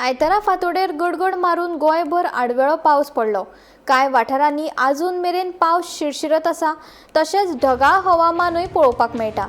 आयतारा फांतोडेर गडगड मारून गोंयभर आडवेळो पावस पडलो. कांय वाठारांनी आजून मेरेन पावस शिरशिरत आसा. तशेंच ढगाळ हवामानूय पळोवपाक मेळटा.